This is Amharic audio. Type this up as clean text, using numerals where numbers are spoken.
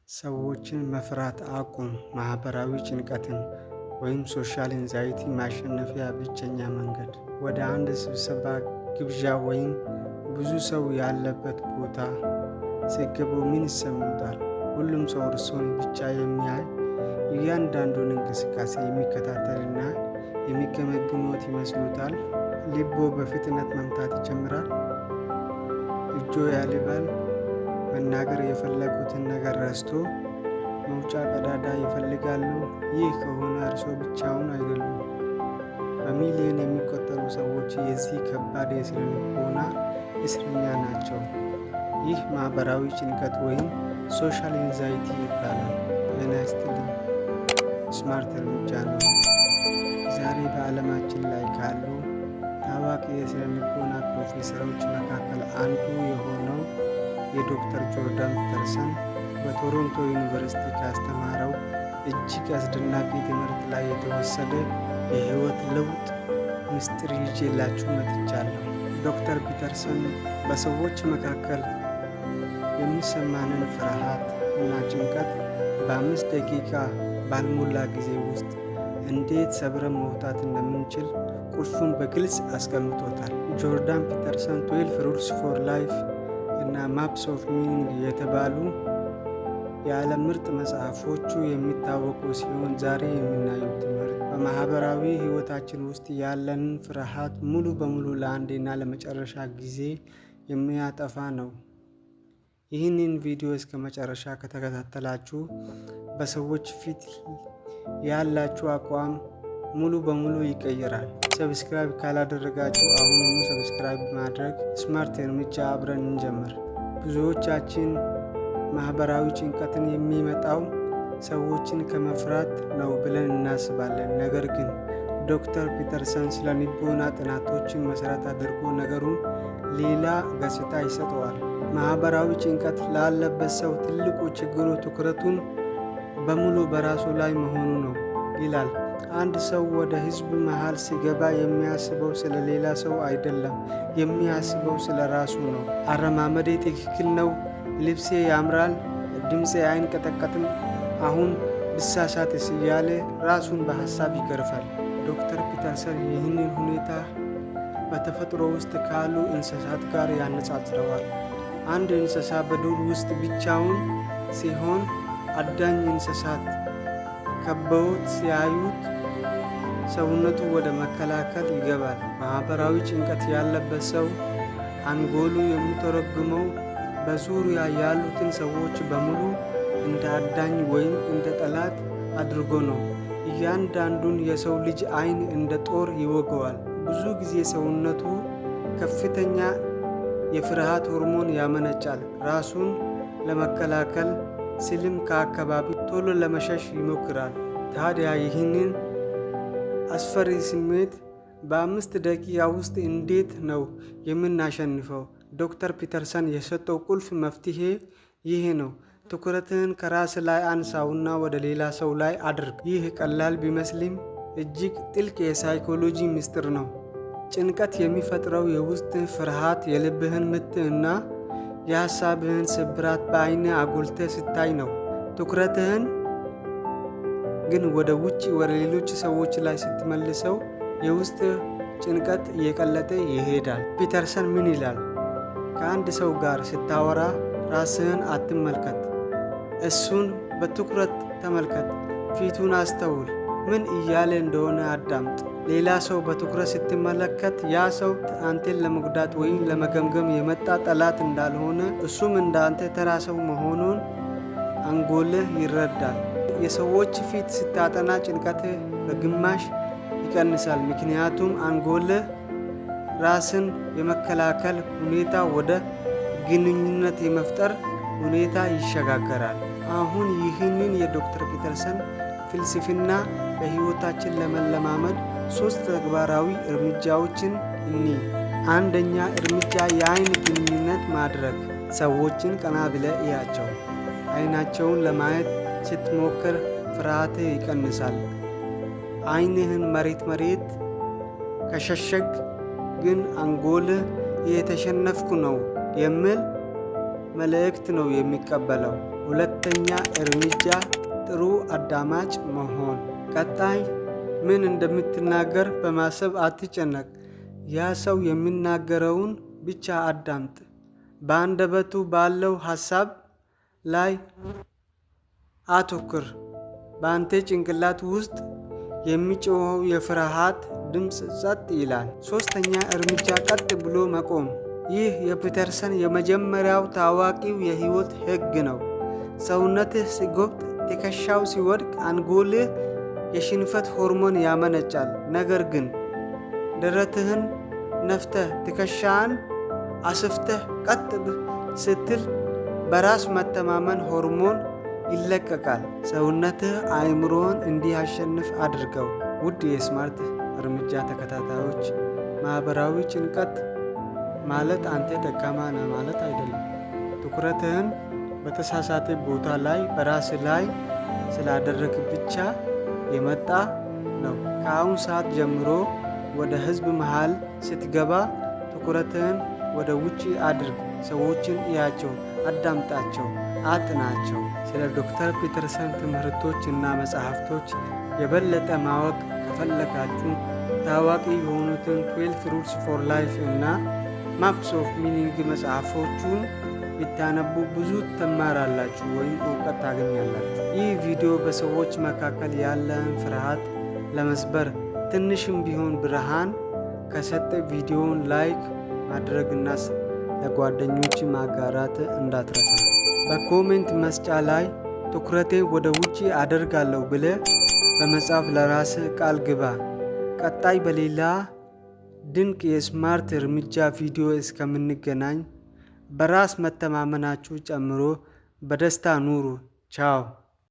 ሰዎችን መፍራት አቁም። ማህበራዊ ጭንቀትን ወይም social anxiety ማሸነፊያ ብቸኛ መንገድ። ወደ አንድ ስብሰባ፣ ግብዣ ወይም ብዙ ሰው ያለበት ቦታ ሲገቡ ምን ይሰማዎታል? ሁሉም ሰው እርስዎን ብቻ የሚያይ፣ እያንዳንዱን እንቅስቃሴ የሚከታተልና የሚገመግምዎት ይመስልዎታል? ልብዎ በፍጥነት መምታት ይጀምራል? እጅዎ ያልባል? መናገር የፈለጉትን ነገር ረስቶ መውጫ ቀዳዳ ይፈልጋሉ? ይህ ከሆነ እርስዎ ብቻዎን አይደሉም። በሚሊዮን የሚቆጠሩ ሰዎች የዚህ ከባድ የስነ-ልቦና እስረኛ ናቸው። ይህ ማህበራዊ ጭንቀት ወይም social anxiety ይባላል። ጤና ይስጥልኝ። ስማርት እርምጃ ነው። ዛሬ በዓለማችን ላይ ካሉ ታዋቂ የስነ-ልቦና ፕሮፌሰሮች መካከል አንዱ የሆነው የዶክተር ጆርዳን ፒተርሰን በቶሮንቶ ዩኒቨርሲቲ ካስተማረው እጅግ አስደናቂ ትምህርት ላይ የተወሰደ የህይወት ለውጥ ምስጢር ይዤላችሁ መጥቻለሁ። ዶክተር ፒተርሰን በሰዎች መካከል የሚሰማንን ፍርሃት እና ጭንቀት በ5 ደቂቃ ባልሞላ ጊዜ ውስጥ እንዴት ሰብረን መውጣት እንደምንችል ቁልፉን በግልጽ አስቀምጦታል። ጆርዳን ፒተርሰን 12 Rules for Life እና Maps of Meaning የተባሉ የዓለም ምርጥ መጽሐፎቹ የሚታወቁ ሲሆን፣ ዛሬ የምናየው ትምህርት በማህበራዊ ህይወታችን ውስጥ ያለንን ፍርሃት ሙሉ በሙሉ ለአንዴና ለመጨረሻ ጊዜ የሚያጠፋ ነው። ይህንን ቪዲዮ እስከ መጨረሻ ከተከታተላችሁ በሰዎች ፊት ያላችሁ አቋም ሙሉ በሙሉ ይቀየራል። Subscribe ካላደረጋችሁ አሁኑኑ subscribe በማድረግ ስማርት እርምጃ አብረን እንጀምር። ብዙዎቻችን ማህበራዊ ጭንቀትን የሚመጣው ሰዎችን ከመፍራት ነው ብለን እናስባለን። ነገር ግን ዶክተር ፒተርሰን ስነ ልቦና ጥናቶችን መሰረት አድርጎ ነገሩን ሌላ ገጽታ ይሰጠዋል። ማህበራዊ ጭንቀት ላለበት ሰው ትልቁ ችግሩ ትኩረቱን በሙሉ በራሱ ላይ መሆኑ ነው ይላል። አንድ ሰው ወደ ህዝብ መሃል ሲገባ የሚያስበው ስለ ሌላ ሰው አይደለም፣ የሚያስበው ስለ ራሱ ነው። አረማመዴ ትክክል ነው? ልብሴ ያምራል? ድምፄ አይንቀጠቀጥም? አሁን ብሳሳትስ እያለ ራሱን በሀሳብ ይገርፋል። ዶክተር ፒተርሰን ይህንን ሁኔታ በተፈጥሮ ውስጥ ካሉ እንስሳት ጋር ያነጻጽረዋል። አንድ እንስሳ በዱር ውስጥ ብቻውን ሲሆን አዳኝ እንስሳት ከበውት ሲያዩት ሰውነቱ ወደ መከላከል ይገባል። ማህበራዊ ጭንቀት ያለበት ሰው አንጎሉ የሚተረጉመው በዙሪያ ያሉትን ሰዎች በሙሉ እንደ አዳኝ ወይም እንደ ጠላት አድርጎ ነው። እያንዳንዱን የሰው ልጅ አይን እንደ ጦር ይወጋዋል። ብዙ ጊዜ ሰውነቱ ከፍተኛ የፍርሃት ሆርሞን ያመነጫል። ራሱን ለመከላከል ሲልም ከአካባቢው ቶሎ ለመሸሽ ይሞክራል። ታዲያ ይህንን አስፈሪ ስሜት በ5 ደቂቃ ውስጥ እንዴት ነው የምናሸንፈው? ዶክተር ፒተርሰን የሰጠው ቁልፍ መፍትሄ ይህ ነው። ትኩረትህን ከራስ ላይ አንሳውና ወደ ሌላ ሰው ላይ አድርግ። ይህ ቀላል ቢመስልም እጅግ ጥልቅ የሳይኮሎጂ ምስጢር ነው። ጭንቀት የሚፈጥረው የውስጥ ፍርሃት፣ የልብህን ምት እና የሀሳብህን ስብራት በአይንህ አጉልተህ ስታይ ነው። ትኩረትህን ግን ወደ ውጭ፣ ወደ ሌሎች ሰዎች ላይ ስትመልሰው የውስጥ ጭንቀት እየቀለጠ ይሄዳል። ፒተርሰን ምን ይላል? ከአንድ ሰው ጋር ስታወራ ራስህን አትመልከት፣ እሱን በትኩረት ተመልከት። ፊቱን አስተውል፣ ምን እያለ እንደሆነ አዳምጥ። ሌላ ሰው በትኩረት ስትመለከት ያ ሰው አንተን ለመጉዳት ወይም ለመገምገም የመጣ ጠላት እንዳልሆነ፣ እሱም እንዳንተ ተራ ሰው መሆኑን አንጎልህ ይረዳል። የሰዎች ፊት ስታጠና ጭንቀትህ በግማሽ ይቀንሳል። ምክንያቱም አንጎልህ ራስን የመከላከል ሁኔታ ወደ ግንኙነት የመፍጠር ሁኔታ ይሸጋገራል። አሁን ይህንን የዶክተር ፒተርሰን ፍልስፍና በሕይወታችን ለመለማመድ ሶስት ተግባራዊ እርምጃዎችን እንይ። አንደኛ እርምጃ፣ የአይን ግንኙነት ማድረግ። ሰዎችን ቀና ብለህ እያቸው። አይናቸውን ለማየት ስትሞክር ፍርሃትህ ይቀንሳል። አይንህን መሬት መሬት ከሸሸግክ ግን አንጎልህ እየተሸነፍኩ ነው የሚል መልእክት ነው የሚቀበለው። ሁለተኛ እርምጃ ጥሩ አዳማጭ መሆን። ቀጣይ ምን እንደምትናገር በማሰብ አትጨነቅ። ያ ሰው የሚናገረውን ብቻ አዳምጥ። በአንደበቱ ባለው ሀሳብ ላይ አትኩር። በአንተ ጭንቅላት ውስጥ የሚጮኸው የፍርሃት ድምፅ ጸጥ ይላል። ሶስተኛ እርምጃ ቀጥ ብሎ መቆም። ይህ የፒተርሰን የመጀመሪያው ታዋቂው የህይወት ህግ ነው። ሰውነትህ ሲጎብጥ፣ ትከሻው ሲወድቅ፣ አንጎልህ የሽንፈት ሆርሞን ያመነጫል። ነገር ግን ደረትህን ነፍተህ፣ ትከሻህን አስፍተህ ቀጥ ስትል በራስ መተማመን ሆርሞን ይለቀቃል። ሰውነትህ አእምሮን እንዲያሸንፍ አድርገው። ውድ የስማርት እርምጃ ተከታታዮች፣ ማህበራዊ ጭንቀት ማለት አንተ ደካማ ነህ ማለት አይደለም። ትኩረትህን በተሳሳተ ቦታ ላይ በራስህ ላይ ስላደረግክ ብቻ የመጣ ነው። ከአሁን ሰዓት ጀምሮ ወደ ህዝብ መሃል ስትገባ ትኩረትህን ወደ ውጪ አድርግ። ሰዎችን እያቸው፣ አዳምጣቸው፣ አጥናቸው። ስለ ዶክተር ፒተርሰን ትምህርቶች እና መጽሐፍቶች የበለጠ ማወቅ ከፈለጋችሁ ታዋቂ የሆኑትን 12 Rules for Life እና Maps of Meaning መጽሐፎቹን ብታነቡ ብዙ ትማራላችሁ ወይም እውቀት ታገኛላችሁ። ይህ ቪዲዮ በሰዎች መካከል ያለን ፍርሃት ለመስበር ትንሽም ቢሆን ብርሃን ከሰጠ ቪዲዮውን like ማድረግና ለጓደኞች ማጋራት እንዳትረሳ። በ comment መስጫ ላይ "ትኩረቴ ወደ ውጪ አደርጋለሁ" ብለህ በመጻፍ ለራስህ ቃል ግባ። ቀጣይ በሌላ ድንቅ የስማርት እርምጃ ቪዲዮ እስከምንገናኝ በራስ መተማመናችሁ ጨምሮ በደስታ ኑሩ። ቻው።